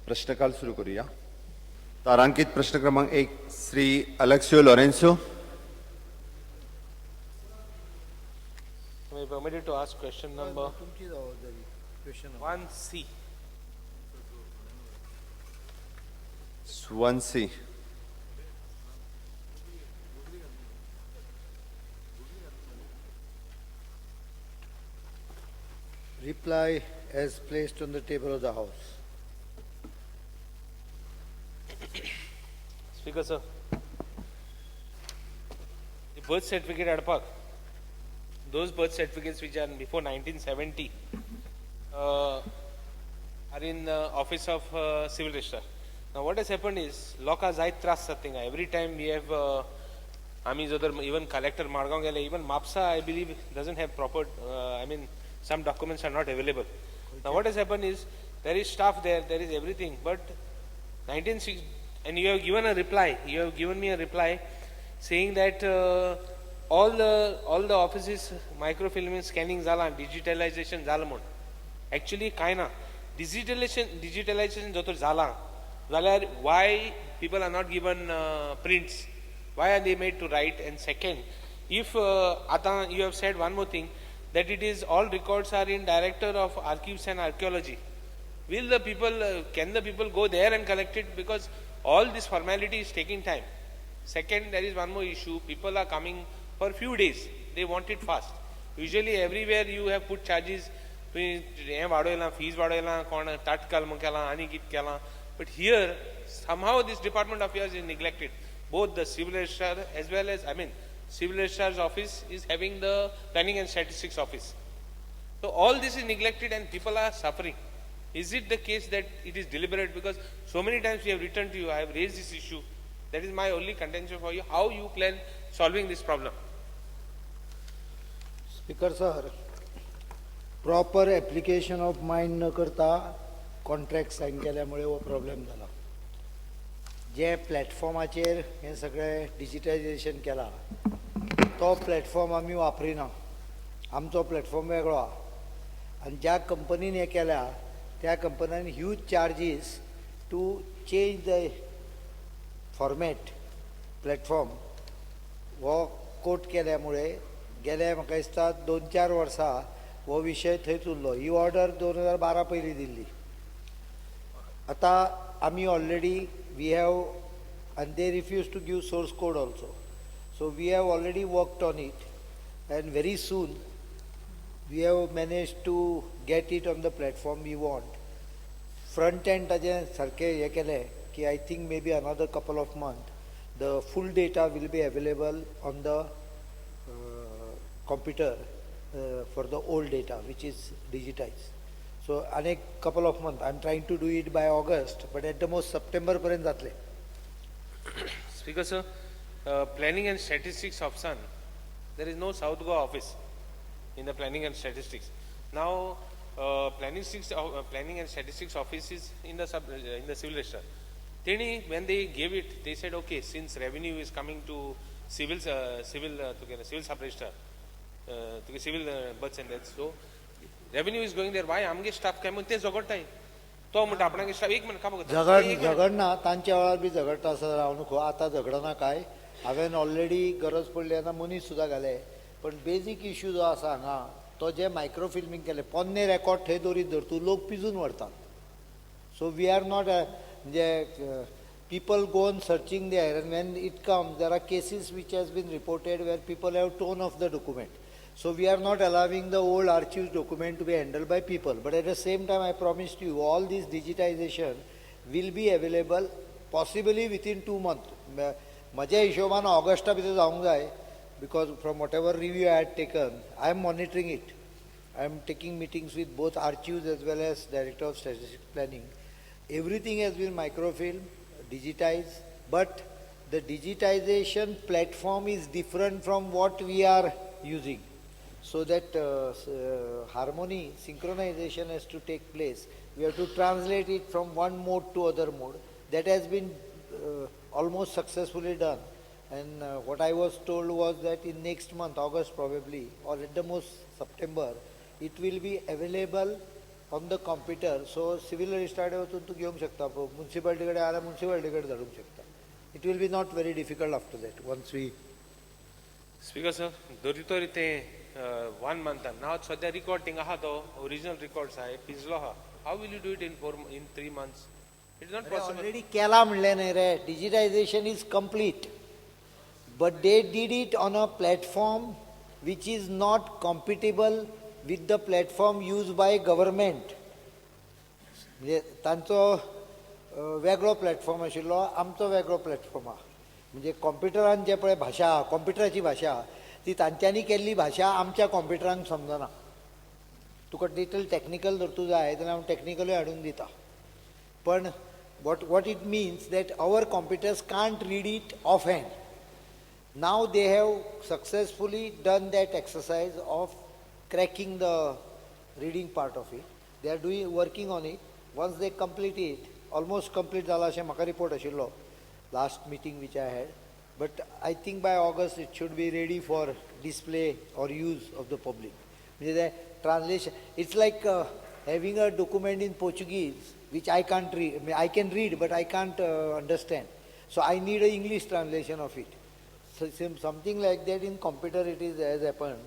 प्रश्नकाल सुरू करूया. तारांकित प्रश्न क्रमांक 1, Shri Alexio Lourenco. May permitted to ask question number तुमची जबाबदारी question 1C. 1C. Reply as placed on the table of the house. Speaker sir, the birth certificate हाडपाक, those birth certificates which are before 1970 are in office of civil registrar. Now what has happened is, लोकां जायत त्रास जाता थिंगा. Every time we have, आमी जर तर even collector Margao गेले, even Mapusa I believe doesn't have proper, I mean some documents are not available. Now what has happened is, there is staff there, there is everything, but 1960, and you have given a reply, you have given me a reply saying that all the offices microfilming scanning जाला, digitalization जाला म्हूण. Actually काय ना, digitalization जर तर जाला जाल्यार why people are not given prints, why are they made to write? And second, if आतां you have said one more thing, that it is all records are in Director of Archives and Archaeology. Will the people, can the people go there and collect it? Because all this formality is taking time. Second, there is one more issue. People are coming for few days. They want it fast. Usually everywhere you have put charges, हें वाडयलां, fees वाडयलां, कोण ताटकाल म्हूण केलां, आनी कितें केलां. But here, somehow this department of yours is neglected. Both the civil registrar as well as, I mean, civil registrar's office is having the planning and statistics office. So all this is neglected and people are suffering. Is it the case that it is deliberate? Because so many times we have written to you, I have raised this issue. That is my only contention for you. How you plan solving this problem? Speaker sir, proper application of mind न करता contract sign केल्यामुळे हो problem जाला. जे प्लॅटफॉर्माचेर हें सगळें digitisation केलां तो platform आमी वापरिना, आमचो प्लॅटफॉर्म वेगळो आहा. आनी ज्या कंपनीन हें केल्या त्या कंपन्यांनी huge charges to change the format platform हो कोट केल्यामुळे गेले म्हाका दिसता 2-4 वर्सां हो विशय थंयच उरलो. ही ऑर्डर 2012 पयलीं दिल्ली. आतां आमी ऑलरेडी we have, आनी they refuse to give source code also. So we have already worked on it and very soon we have manage to get it on the platform we want. Front end ताजें सारकें हें केलें की I think maybe another couple of month the full data will be available on the computer for the old data which is digitized. So अनेक couple of months, I am trying to do it by August, but at the most September पर्यंत जातले. Speaker sir, planning and statistics ऑफिसान there is no South Goa office in the planning and statistics. Now planning and statistics office is in the in the civil registrar. Teni, when they gave it, they said, okay, since revenue is coming to civil civil sub registrar, to civil births and deaths, so revenue is going there. Why आमगे staff काय म्हणून ते झगडटाय. तो म्हणटा आपणागे staff एक minute काबो झगडना तांच्या वेळार बी झगडटा आसत हांव न्हू आतां झगडना काय. हांवें ऑलरेडी गरज पडली तेन्ना मनीस सुद्दां घाले. पण बेजीक इश्यू जो आसा हांगा तो जे मायक्रोफिल्मींग केले पोन्ने रेकॉर्ड थंय दवरीत धर तूं लोक पिजून व्हरतात. सो we are not म्हणजे people go on searching there and when it comes there are cases which has been reported where people have torn off the document. So we are not allowing the old archives document to be handled by people. But at the same time, I promised you all this digitization will be available possibly within 2 months. म्हज्या हिशोबान Augusta भितर जावंक जाय, because from whatever review I had taken, I am monitoring it. I am taking meetings with both archives as well as Director of Statistics Planning. Everything has been microfilm, digitized, but the digitization platform is different from what we are using. So that harmony, synchronization has to take place. We have to translate it from one mode to other mode. That has been almost successfully done. And what I was told was that in next month, August probably, or at the most September, it will be available on the computer. So civil registrar कडेन वचून तूं घेवंक शकता, municipality कडेन जाल्यार municipality कडेन धाडूंक शकता. It will be not very difficult after that once we. Speaker sir, दोरी तरी ते वन मंथान ना सद्या रिकॉर्ड थिंगा आहा, तो ओरिजिनल रिकॉर्ड्स आहा, पिंजलो आहा. How will you do it in 4, in 3 months? It is not possible. Already केला म्हणलें न्ही रे, digitization is complete, but they did it on a platform which is not compatible with the platform used by government. म्हणजे तांचो वेगळो platform आशिल्लो, आमचो वेगळो प्लॅटफॉर्म आहा. म्हणजे कॉम्प्युटरान जे पळय भाशा आहा, कॉम्प्युटराची भाशा आहा, ती तांच्यांनी केल्ली भाशा आमच्या कॉम्प्युटरांक समजना. तुका डिटेल टॅक्निकल जर तूं जाय जाल्यार हांव टॅक्निकलूय हाडून दिता, पण what it means that our computers can't read it offhand. Now they have successfully done that exercise of cracking the reading part of it. They are doing working on it. Once they complete it, almost complete जाला अशें म्हाका report आशिल्लो last meeting which I had, but I think by August it should be ready for display or use of the public. म्हणजे ते translation, it's like having a document in Portuguese which I can't read. I can read but I can't understand. So I need a English translation of it. So something like that in computer it is has happened.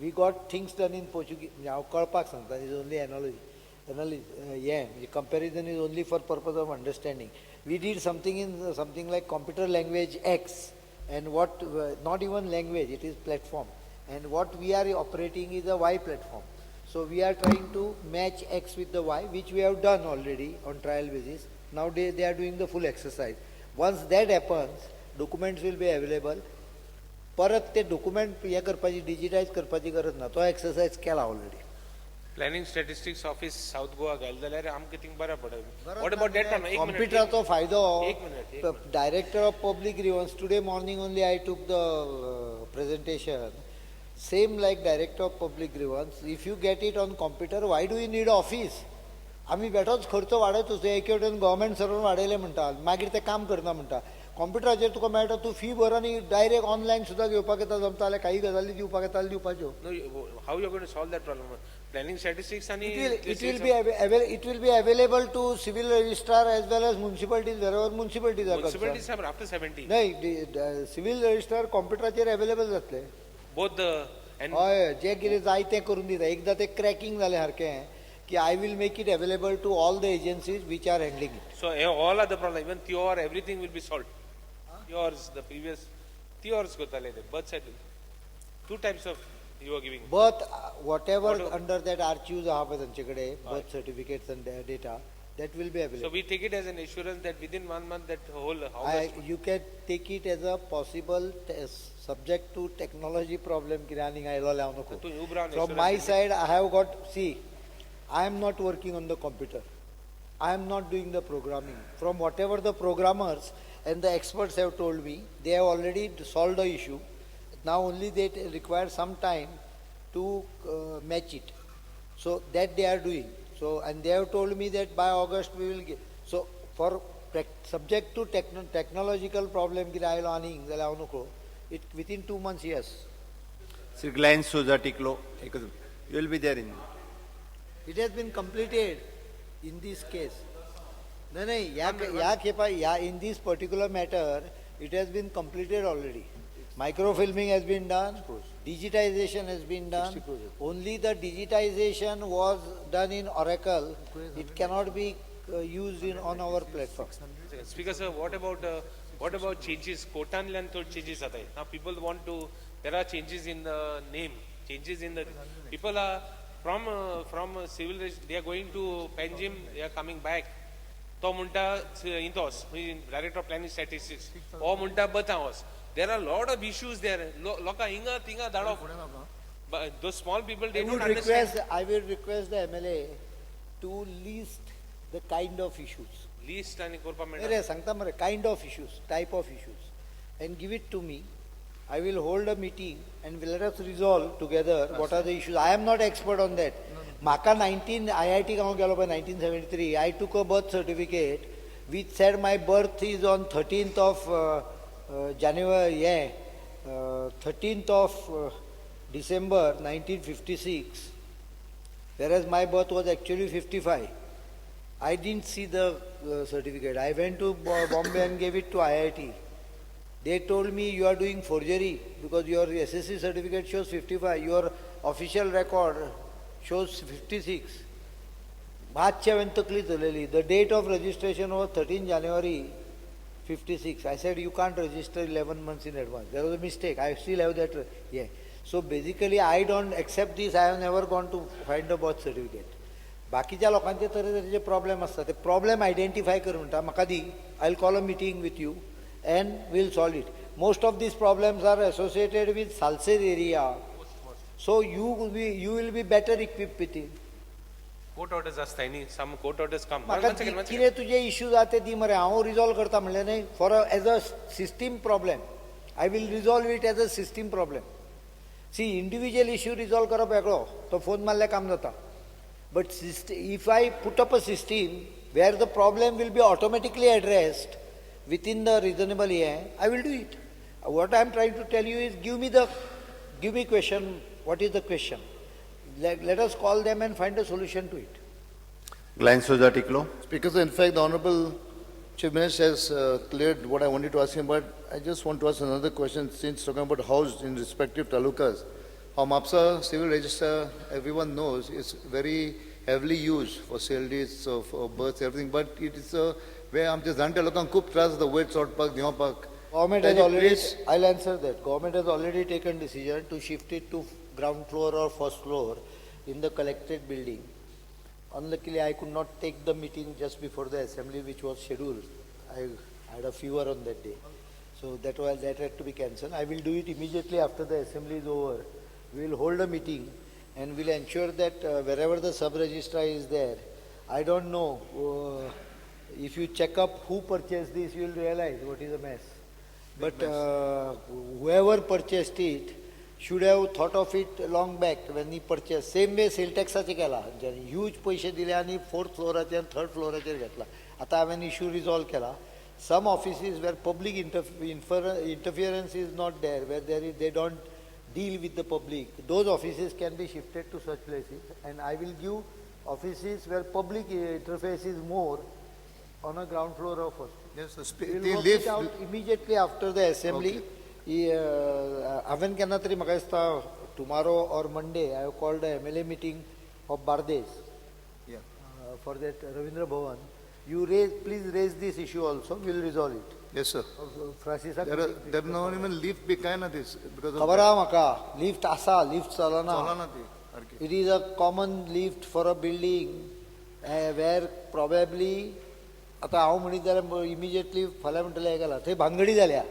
We got things done in Portuguese. म्हणजे हांव कळपाक सांगता, is only analogy, हें म्हणजे comparison is only for purpose of understanding. We did something in something like computer language X, and what, not even language, it is platform, and what we are operating is a Y platform. So we are trying to match X with the Y, which we have done already on trial basis. Now they are doing the full exercise. Once that happens, documents will be available. परत ते document हे करपाची, digitise करपाची गरज ना. तो exercise केला already. Planning statistics office South Goa घाल जाल्यार आमकां थिंग बरें पडत. What about that? एक मिनिट. कॉम्प्युटराचो फायदो. एक मिनिट, एक. Director of Public Grievance, today morning only I took the presentation. Same like Director of Public Grievance, if you get it on computer, why do you need office? आमी बेठोच खर्च वाडयत, एके वटेन government servant वाडयले म्हणटा, मागीर ते काम करना म्हणटा. कॉम्प्युटराचेर तुका मेळटा, तूं फी भर आनी डायरेक्ट ऑनलायन सुद्दां घेवपाक येता. जमता जाल्यार काही गजाली दिवपाक येता दिवपाच्यो. No, how you going to solve that problem? Planning statistics आनी It will be available to civil registrar as well as municipalities, wherever municipalities are concerned. Municipalities after 70. नाही, सिव्हिल रजिस्ट्रार कॉम्प्युटराचेर अवेलेबल जातले. बोथ the and हय, जें कितें जाय तें करून दिता. एकदां तें क्रॅकिंग जालें सारकें की I will make it available to all the agencies which are handling it. So all other problem, even TOR, everything will be solved. TORs, the previous TORs करताले ते birth certificate. Two types of you are giving. Birth, whatever under that archives आहा पळय तांचे कडेन, birth certificates and data, that will be So available. We take it as an assurance that within one month that whole I, August. You can take it as a possible test, subject to technology problem कितें आनीक आयलो जाल्यार हांव नको. तूं उबो रावन From assurance my दिली. Side, I have got, see, I am not working on the computer. I am not doing the programming. From whatever the programmers and the experts have told me, they have already solved the issue. Now only they require some time to match it. So that they are doing. So, and they have told me that by August we will get. So for subject to technological problem कितें आयलो आनीक जाल्यार हांव नको. It within 2 months, yes. Shri Glenn Souza Tiklo, एकच, you will be there in. It has been completed in this case. नाही नाही, ह्या ह्या खेपा ह्या in this particular matter it has been completed already. Microfilming has been done, digitization has been done. Only the digitization was done in Oracle. It cannot be used in on our platform. Speaker sir, what about changes? कोर्टांतल्यान थोडे changes जाताय. Now people want to, there are changes in the name, changes in the, people are from civil, they are going to Panjim, they are coming back. तो म्हणटा हिंत वच, director of planning statistics हो म्हणटा बता वच. There are lot of issues there. लोकां हिंगा थिंगा धाडप, those small people, they I don't would understand. Request, I will request the MLA to list the kind of issues. List आनी करपाक नाही मेळटा. रे, सांगता मरे, kind of issues, type of issues, and give it to me. I will hold a meeting and let us resolve together what are the issues. I am not expert on that. म्हाका nineteen I I T हांव गेलो पळय 1973, I took a birth certificate which said my birth is on 13th of January, हें 13th of December 1956. Whereas my birth was actually 55. I didn't see the certificate. I went to Bombay and gave it to IIT. They told me you are doing forgery because your SSC certificate shows 55, your official record shows 56. मातशें हांवें तकली चलयली. The date of registration was 13 January 56. I said you can't register 11 months in advance. There was a mistake. I still have that. Yeah. So basically I don't accept this. I have never gone to find a birth certificate. बाकीच्या लोकांचे तरेतरेचे problem आसता, ते problem identify कर म्हणटा म्हाका दी. I will call a meeting with you and we'll solve it. Most of these problems are associated with Salcete area, so you will be better equipped with it. Court orders आसताय न्ही, सम court orders कम. म्हाका कितें तुजे issues आहा ते दी मरे, हांव resolve करता म्हणलें न्ही. For as a system problem, I will resolve it as a system problem. See, individual issue resolve करप वेगळो, तो फोन मारल्यार काम जाता. But if I put up a system where the problem will be automatically addressed within the reasonable हें, I will do it. What I am trying to tell you is, give me question. What is the question? Let us call them and find a solution to it. Glenn Souza Tiklo. Speaker, sir, in fact, the Honorable Chief Minister has cleared what I wanted to ask him, but I just want to ask another question since talking about house in respective talukas. How Mapsa civil register, everyone knows, is very heavily used for sale deeds, so for births, everything, but it is a where आमच्या जाणट्या लोकांक खूब त्रास जाता वयर चडपाक देंवपाक. Government has ताजे already, place- I'll answer that. Government has already taken decision to shift it to ground floor or first floor in the collectorate building. Unluckily, I could not take the meeting just before the assembly, which was scheduled. I had a fever on that day. So that had to be cancelled. I will do it immediately after the assembly is over. We will hold a meeting and we'll ensure that wherever the sub-registrar is there, I don't know, if you check up who purchased this, you will realize what is a mess. But whoever purchased it should have thought of it long back when he purchased. Same way sale टॅक्साचे केला, huge पयशे दिले आनी fourth फ्लोराचेर, third फ्लोराचेर घेतला. आतां हांवें issue resolve केला. Some offices where public interference is not there, where there is they don't deal with the public, those offices can be shifted to such places, and I will give offices where public interface is more on a ground floor or first. Yes, sir. We'll ते work lift- it out immediately after the assembly. हांवें केन्ना तरी म्हाका दिसता tomorrow or Monday I have called the MLA meeting of Bardez for that Ravindra Bhavan. You raise, please raise this issue also, we'll resolve it. Yes, sir. फ्रांसिसा There are no even lift बी काय ना this because of खबर आहा म्हाका, lift आसा, lift चलना. चलना ती सारकी. It is a common lift for a building where probably आतां हांव म्हणीत जाल्यार इमिजिएटली फाल्यां म्हणटलें हें केलां, थंय भानगडी जाल्या.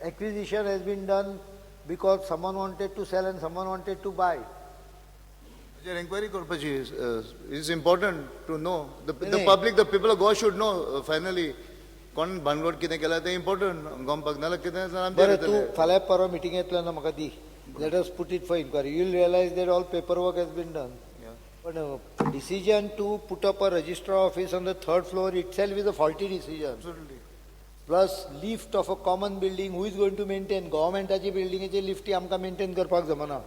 Acquisition has been done because someone wanted to sell and someone wanted to buy. हाचेर enquiry करपाची. Is important to know the नाही. Public, the people of Goa should know finally कोण भानगड कितें केलां तें इम्पॉर्टंट गोमपाक, नाल्यार कितें जाल्यार आमचेर बरें, तूं येतलें. फाल्यां परवा मिटिंगेंतल्यान म्हाका दी. Let us put it for inquiry. You will realize that all paper work has been done. पण decision to put up a registrar office on the third floor itself is a faulty decision. Absolutely. Plus lift of a common building, who is going to maintain? गव्हर्मेंटाची बिल्डिंगेची लिफ्टी आमकां maintain करपाक जमना.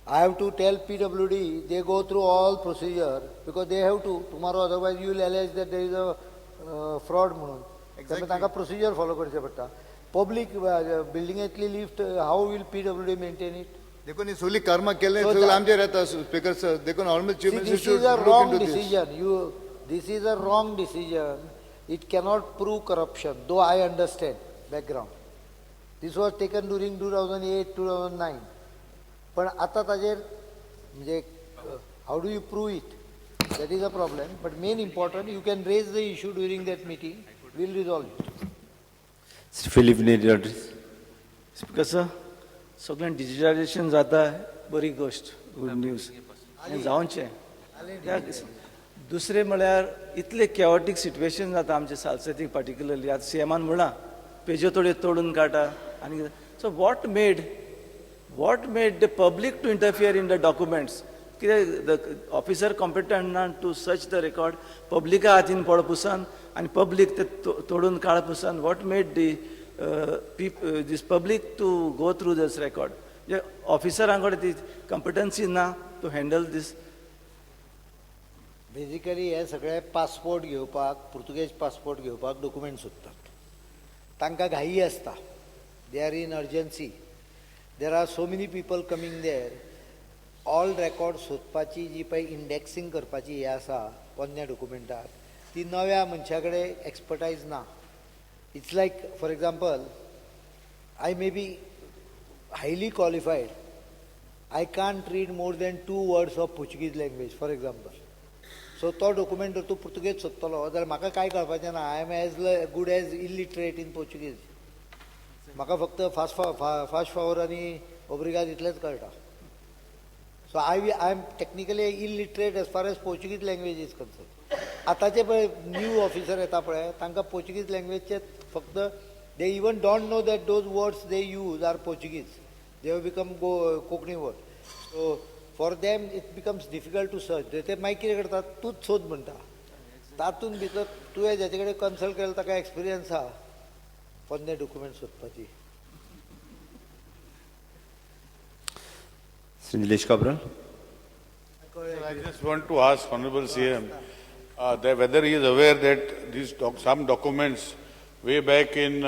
I have to tell PWD, they go through all procedure because they have to tomorrow, otherwise you will allege that there is a fraud म्हणून. त्यामुळे तांकां procedure follow करचें पडटा. Public बिल्डिंगेंतली lift, how will PWD maintain it? देखून ही सगळी कर्मां केल्लें So सगळें आमचेर येता, स्पीकर सर. देखून honourable chief See, minister this should is a look wrong into this. Decision. This is a wrong decision. It cannot prove corruption, though I understand background. This was taken during 2008, 2009. पण आता ताजेर म्हणजे how do you prove it? That is a problem. But main important, you can raise the issue during that meeting. We'll resolve it. Shri Filipe Neri Rodrigues. Speaker sir, सगळें digitalisation जाता, बरी गोश्ट, good news, हें जावचें. दुसरें म्हळ्यार इतलें केओटीक situation जाता आमच्या सालसेतीक पार्टिक्युलरली. आतां सीएमान म्हणलां पेज्यो थोड्यो तोडून काडटा आनी so what made the public to interfere in the documents? कित्याक the officer competent ना टू सर्च the record? पब्लिका हातीन पड पुसान आनी पब्लीक ते तोडून काड Pusan, what made the this public to go through this record? म्हणजे ऑफिसरां कडेन ती कॉम्पिटन्सी ना टू हँडल दीस. बेजिकली हे सगळे पासपोर्ट घेवपाक, पुर्तुगेज पासपोर्ट घेवपाक डॉक्युमेंट सोदतात. तांकां घाई आसता, they are in urgency, there are so many people coming there. All record सोदपाची जी पळय इंडेक्सिंग करपाची हें आसा पोन्न्या डॉक्युमेंटाक, ती नव्या मनशा कडेन एक्सपर्टायज ना. It's like, for example, I may be highly qualified, I can't read more than two words of Portuguese language, for example. So तो डॉक्युमेंट जर तूं पुर्तुगेज सोदतलो जाल्यार म्हाका कांय कळपाचें ना. I am as good as illiterate in Portuguese. म्हाका फक्त फास्ट फॉवर आनी ओब्रिगाद इतलेंच कळटा. So I am technically illiterate as far as Portuguese language is concern. आतांचे पळय न्यू ऑफिसर येता पळय, तांकां पोर्चुगीज लँग्वेजचे फक्त, they even don't know that those words they use are Portuguese. They have become go Konkani word. So for them it becomes difficult to search. ते मागीर कितें करतात, तूंच सोद म्हणटा. तातूंत भितर तुवें जाचे कडेन कन्सल्ट केलें ताका एक्सपिरियन्स आहा पोन्ने document सोदपाची. Shri Nilesh Cabral. I just want to ask Honorable CM that whether he is aware that these some documents way back in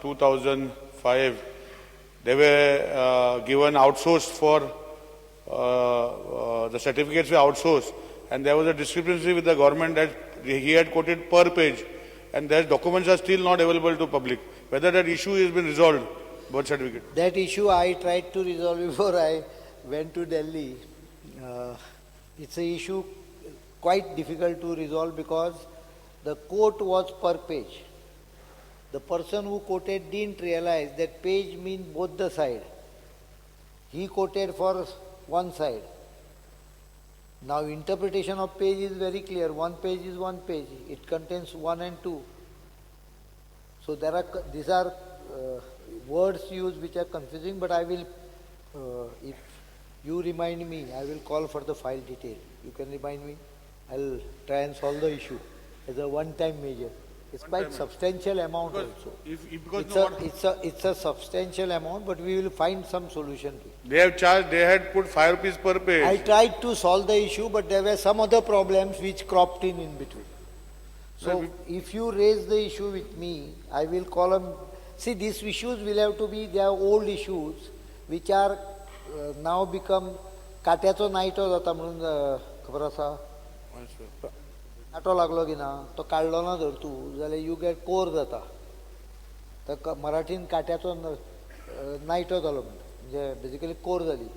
2005, they were given outsourced for, the certificates were outsourced, and there was a discrepancy with the government that he had quoted per page, and those documents are still not available to public. Whether that issue has been resolved, birth certificate. That issue I tried to resolve before I went to Delhi. It's an issue quite difficult to resolve because the quote was per page. The person who quoted didn't realize that page means both the side. He quoted for one side. Now interpretation of page is very clear. One page is one page. It contains 1 and 2. So there are, these are words used which are confusing, but I will, if you remind me, I will call for the file detail. You can remind me. I'll try and solve the issue as a one-time measure. It's quite substantial amount Because also. If, because It's no, a, what- it's a substantial amount, but we will find some solution to it. They have charged, they had put 5 rupees per page. I tried to solve the issue, but there were some other problems which cropped in between. So if you raise the issue with me, I will call them. See, these issues will have to be, they are old issues which are now become काट्याचो नायटो जाता म्हणून खबर आसा. कांटो लागलो की ना तो काडलो ना जर तूं जाल्यार you get core जाता. तर मराठीन काट्याचो नायटो जालो म्हणटा, म्हणजे बेजिकली कोर जाली.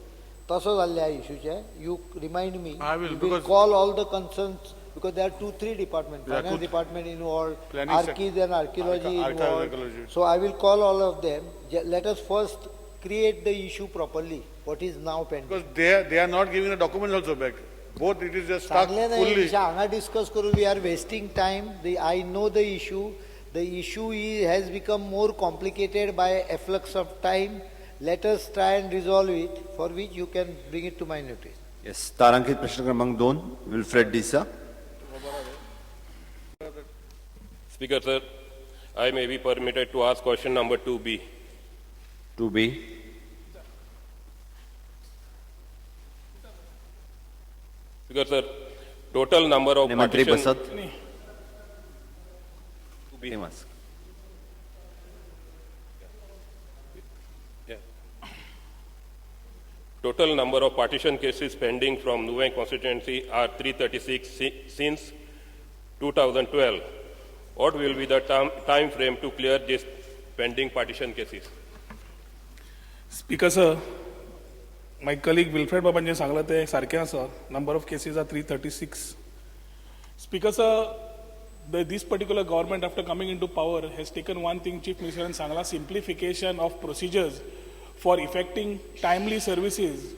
तसो जाल्ले ह्या इशूचे. You remind me, I will, you will because- call all the concerns because there are 2-3 departments, There are finance two- department involved, Planning sec- archives and archaeology Archives, involved. Archaeology. So I will call all of them. Let us first create the issue properly, what is now pending. Because they are not giving the documents also back. Both it is just stuck सांगलें ना fully. हे हांगा discuss करून we are wasting time. I know the issue. The issue has become more complicated by efflux of time. Let us try and resolve it, for which you can bring it to my notice. Yes, तारांकित प्रश्न क्रमांक 2, Wilfred D'Sa. Speaker, sir, I may be permitted to ask question number 2B. 2B. Speaker, sir, total number of मंत्री partition... बसत. 2B. Yeah. Total number of partition cases pending from Nuvem constituency are 336 since 2012. What will be the time frame to clear these pending partition cases? Speaker sir, my colleague Wilfred बाबान जें सांगलां तें सारकें आसा. Number of cases are 336. Speaker sir, this particular government after coming into power has taken one thing, Chief Minister सांगलां, simplification of procedures for effecting timely services.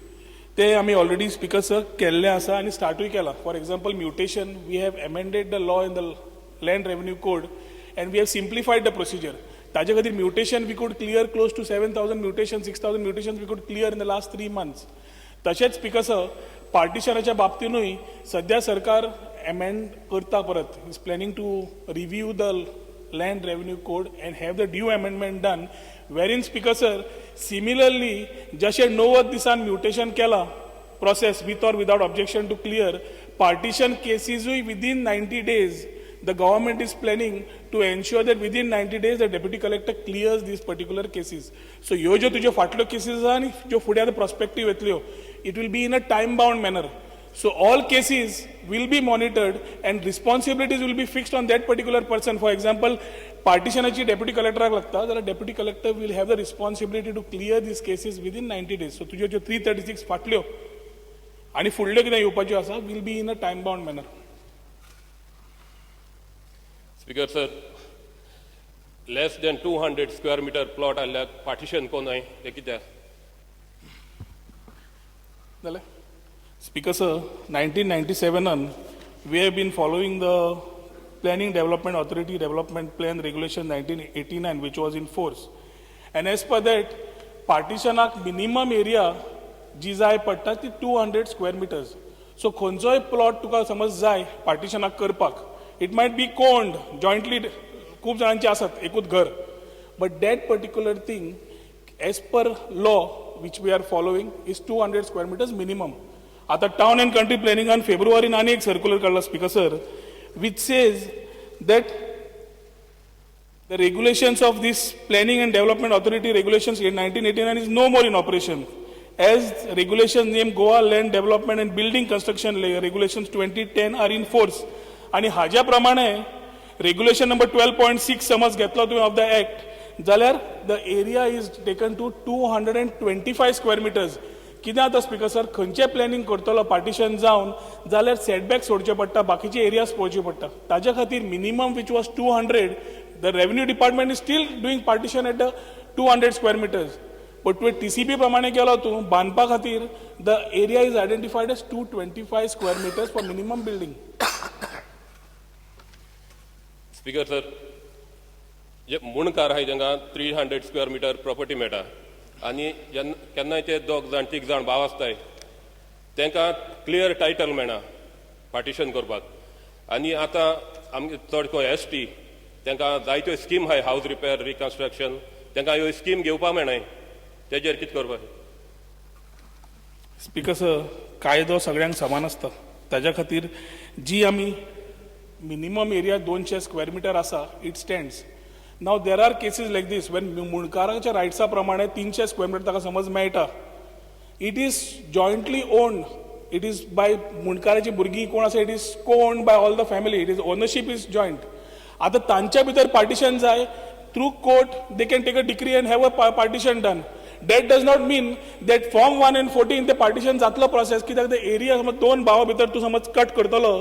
ते आमी already speaker sir केल्लें आसा आनी स्टार्टूय केलां. For example, mutation, we have amended the law in the land revenue code and we have simplified the procedure. ताजे खातीर mutation we could clear close to 7,000 mutation, 6,000 mutation we could clear in the last 3 months. तशेंच speaker sir, पार्टिशनाच्या बाबतीनूय सद्या सरकार amend करता परत, is planning to review the land revenue code and have the due amendment done, wherein speaker sir, similarly जशें 90 दिसान mutation केलां process with or without objection to clear, Partition केसीजूय within 90 days the government is planning to ensure that within 90 days the deputy collector clears these particular cases. So ह्यो ज्यो तुज्यो फाटल्यो cases आसा आनी ज्यो फुडें आतां prospective येतल्यो, it will be in a time bound manner. So all cases will be monitored and responsibilities will be fixed on that particular person. For example, partitionाची deputy collector लागता जाल्यार deputy collector will have the responsibility to clear these cases within 90 days. So तुज्यो ज्यो 336 फाटल्यो आनी फुडल्यो कितें येवपाच्यो आसा will be in a time bound manner. Speaker sir, less than 200 square meter plot आहल्यार partition कोनाय तें कित्याक? जालें. Speaker sir, 1997 we have been following the Planning Development Authority Development Plan Regulation 1989, which was in force. And as per that, partitionाक minimum area जी जाय पडटा ती 200 square meters. So खंयचोय plot तुका समज जाय partitionाक करपाक, it might be co-owned, jointly, खूब जाणांचे आसात एकूच घर, but that particular thing as per law which we are following is 200 square meters minimum. आता टाउन अँड कंट्री प्लॅनिंगान फेब्रुवारीन आनी एक सर्क्युलर काडला speaker sir, which says that the regulations of this Planning and Development Authority Regulations in 1989 is no more in operation, as regulation named Goa Land Development and Building Construction Regulations 2010 are in force. आणि हाज्या प्रमाणे regulation number 12.6 समज घेतलो तुवें of the act जाल्यार the area is taken to 225 square meters. कितें जाता speaker sir, खंयचें प्लॅनिंग करतलो पार्टिशन जावन जाल्यार सेटबॅक सोडचे पडटा, बाकीचे एरियाज पळोवचे पडटा. ताज्या खातीर minimum which was 200, the revenue department is still doing partition at the 200 square meters, but तुवें टीसीपी प्रमाणे गेलो तूं बांदपा खातीर, the area is identified as 225 square meters for minimum building. Speaker sir, जे मुणकार आहाय तांकां 300 square meter property मेळटा आनी जेन्ना केन्नाय ते दोग जाण तीग जाण भाव आसताय, तांकां क्लियर टायटल मेळना पार्टिशन करपाक. आनी आतां आमगे चड को एस टी तांकां जायत्यो स्कीम आहाय, हावज रिपेर रिकन्स्ट्रक्शन, तांकां ह्यो स्कीम घेवपाक मेळनाय. तेजेर कितें करपाक? स्पीकर सर, कायदो सगळ्यांक समान आसता. ताज्या खातीर जी आमी मिनिमम एरिया 200 स्क्वेअर मिटर आसा, it stands. Now there are cases like this when मुणकाराच्या रायट्सा प्रमाणे 300 स्क्वेअर मिटर ताका समज मेळटा, it is jointly owned, it is by मुंडकाराची भुरगीं कोण आसा, it is co-owned by all the family, it is ownership is joint. आतां तांच्या भितर पार्टिशन जाय, through court they can take a decree and have a partition done. That does not mean that from 1 and 14 ते partition जातलो process, कित्याक ते area समज दोन भावा भितर तूं समज कट करतलो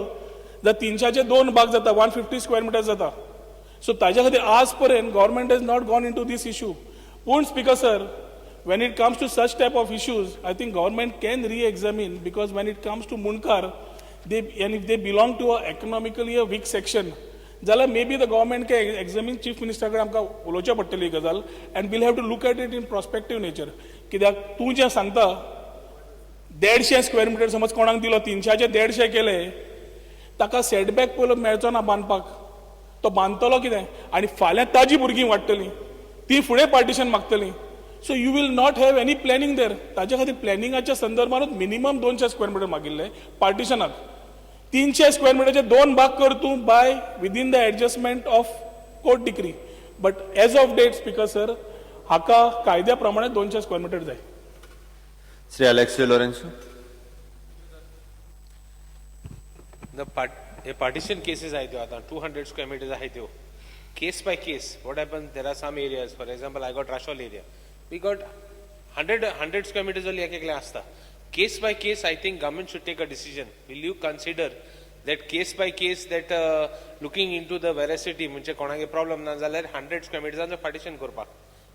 जाल्यार 300चे दोन भाग जाता, 150 स्क्वेअर मिटर जाता. सो ताज्या खातीर आज पर्यंत government has not gone into this issue. पूण speaker sir, when it comes to such type of issues, I think government can re-examine, because when it comes to Mundkar, they and if they belong to a economically a weak section, जाल्यार maybe the government can examine. Chief minister कडेन आमकां उलोवचें पडटली ही गजाल and we'll have to look at it in prospective nature. कित्याक तूं जें सांगता, 150 स्क्वेअर मिटर समज कोणाक दिलो, 300चे 150 केले, ताका सेटबॅक पयलो मेळचो ना बांदपाक, तो बांदतलो कितें? आनी फाल्यां ताजी भुरगीं वाडटलीं, ती फुडें partition मागतलीं. So you will not have any planning there. ताच्या खातीर प्लॅनिंगाच्या संदर्भानूच मिनिमम 200 स्क्वेअर मिटर मागिल्ले पार्टिशनाक. 300 स्क्वेअर मिटरचे दोन भाग कर तूं by within the adjustment of court decree, but as of date, speaker sir, हाका कायद्या प्रमाणे 200 स्क्वेअर मिटर जाय. Shri Alexio Lourenço. The part, hey partition cases आहाय त्यो आतां 200 square meters आहाय त्यो, case by case what happens, there are some areas, for example, I got Rachol area, we got 100 square meters only एक एकले आसता. Case by case, I think government should take a decision. Will you consider that case by case, that looking into the veracity, म्हणजे कोणागे problem ना जाल्यार 100 square meters partition करपाक,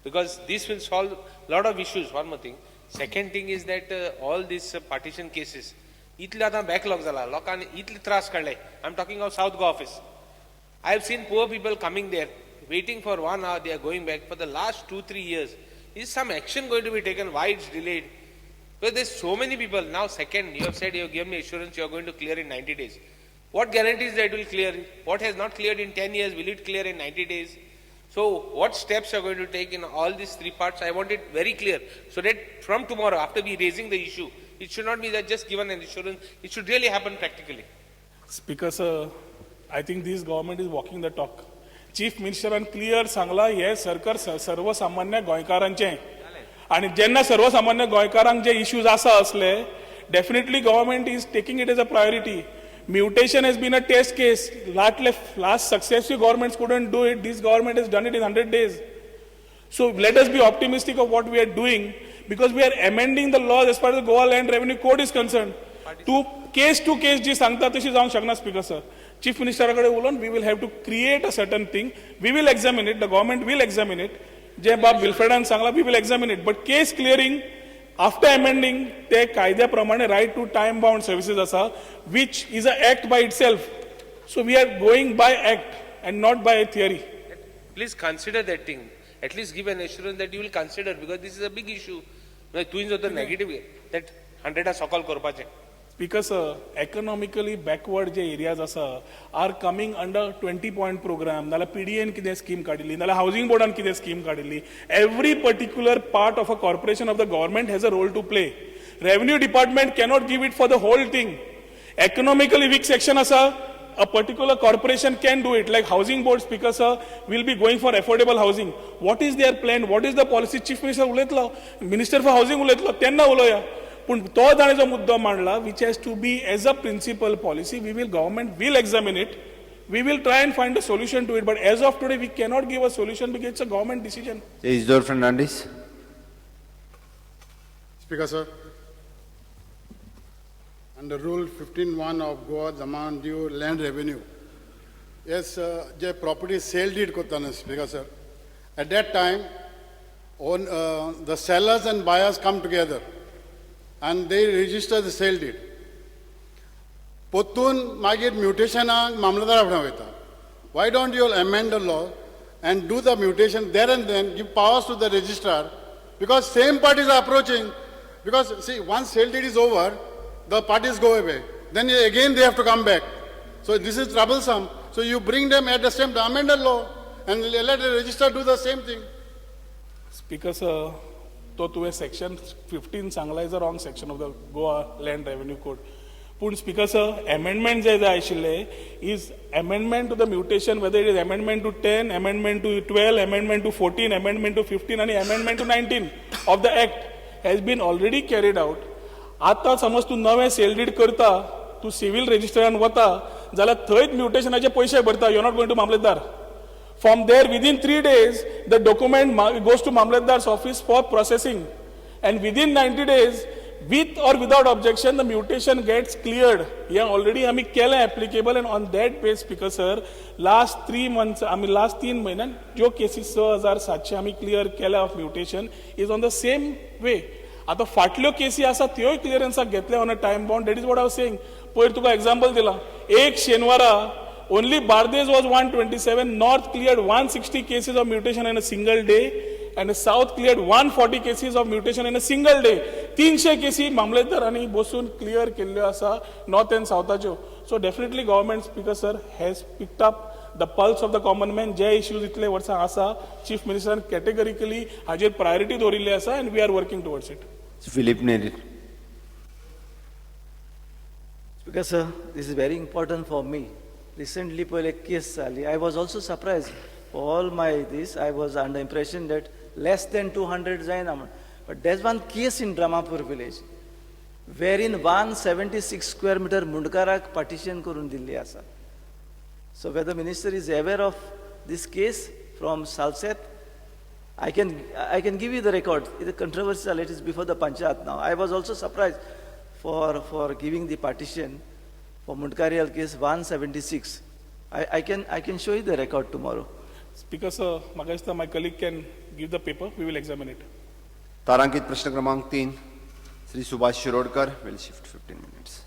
because this will solve lot of issues, one more thing. Second thing is that all these partition cases इतले आतां backlog जाला, लोकांनी इतले त्रास काडले. I am talking of South Goa office. I have seen poor people coming there, waiting for one hour, they are going back for the last 2, 3 years. Is some action going to be taken? Why it's delayed? Because there's so many people. Now, second, you have said you have given me assurance you are going to clear in 90 days. What guarantees that it will clear? What has not cleared in 10 years, will it clear in 90 days? So, what steps are going to take in all these three parts? I want it very clear so that from tomorrow, after we raising the issue, It should not be that just given an assurance, it should really happen practically. Speaker sir, I think this government is walking the talk. Chief मिनिस्टरान clear सांगला हे सरकार सर्वसामान्य गोंयकारांचें आनी जेन्ना सर्वसामान्य गोंयकारांक जे issues आसा असले, definitely government is taking it as a priority. Mutation has been a test case. Last successive governments couldn't do it. This government has done it in 100 days. So let us be optimistic of what we are doing, because we are amending the laws as far as the Goa Land Revenue Code is concerned. To case to case जी सांगता तशी जावंक शकना speaker sir. Chief मिनिस्टरा कडेन उलोवन we will have to create a certain thing. We will examine it, the government will examine it. जे बाब विल्फ्रेडान सांगला, we will examine it, but case clearing after amending ते कायद्या प्रमाणे right to time bound services आसा, which is a act by itself. So we are going by act and not by theory. Please consider that thing. At least give an assurance that you will consider, because this is a big issue. तुवें जर negative that 100 सकल करपाचें. Speaker sir, economically backward जे areas आसा are coming under 20 point programme, नाल्यार PDN कितें scheme काडिल्ली, नाल्यार housing बोर्डान कितें स्कीम काडिल्ली. Every particular part of a corporation of the government has a role to play. Revenue department cannot give it for the whole thing. Economically weak section आसा, a particular corporation can do it, like housing board, Speaker sir, will be going for affordable housing. What is their plan? What is the policy? Chief Minister उलयतलो, Minister for Housing उलयतलो, तेन्ना उलोवया. पूण तो ताणें जो मुद्दो मांडला, which has to be as a principle policy, we will government will examine it, we will try and find a solution to it, but as of today we cannot give a solution because it's a government decision. Isidore Fernandes. Speaker sir, under Rule 15(1) of Goa Daman Diu Land Revenue, yes, J property sale deed करता न्हू Speaker sir, at that time, on, the sellers and buyers come together and they register the sale deed. पोत्तून मागीर म्युटेशनाक मामलेदारा फुडें वयता. Why don't you amend the law and do the mutation there and then, give powers to the registrar, because same parties are approaching, because see, once sale deed is over, the parties go away, then again they have to come back. So this is troublesome. So you bring them at the same time, amend the law and let the registrar do the same thing. Speaker sir, तो तुवें section 15 सांगला is a wrong section of the Goa Land Revenue Code. पूण speaker sir, amendment जे जाय आशिल्ले is amendment to the mutation, whether it is amendment to 10, amendment to 12, amendment to 14, amendment to 15 आनी amendment to 19 of the act has been already carried out. आतां समज तूं नवें sale deed करता, तूं civil रजिस्टरान वता जाल्यार थंयच म्युटेशनाचे पयशे भरता. You not going to mamlatdar. From there, within 3 days, the document goes to Mamlatdar's office for processing. And within 90 days, with or without objection, the mutation gets cleared. Yeah, already आमी केलें applicable, and on that base, Speaker sir, last 3 months, आमी last 3 म्हयन्यान ज्यो cases 6700 आमी clear केल्या of mutation is on the same way. आतां फाटल्यो केसी आसा त्योय क्लियरन्साक घेतले on a time bound. That is what I was saying. पयर तुका एग्जाम्पल दिला, एक शेनवारा only Bardez was 127, North cleared 160 cases of mutation in a single day, and South cleared 140 cases of mutation in a single day. 300 केसी मामलेदारांनी बसून clear केल्ल्यो आसा north end सावथाच्यो. So definitely government, Speaker sir, has picked up the pulse of the common man. J issues इतले वर्सां आसा, chief मिनिस्टरान कॅटेगरिकली हाजेर priority दवरिल्ली आसा, and we are working towards it. Philip Neri. Speaker sir, this is very important for me. Recently पयर एक केस जाली. I was also surprised. For all my this, I was under impression that less than 200 जायना म्हण. But there's one case in Dramapur village wherein 176 square meter मुंडकाराक partition करून दिल्ली आसा. So whether minister is aware of this case from Salcete, I can give you the record. The controversy it is before the panchayat now. I was also surprised for giving the partition for Mundkarial case 176. I can show you the record tomorrow. Speaker sir, म्हाका दिसता my colleague can give the paper, we will examine it. तारांकित प्रश्न क्रमांक 3, Shri Subhash Shirodkar will shift 15 minutes.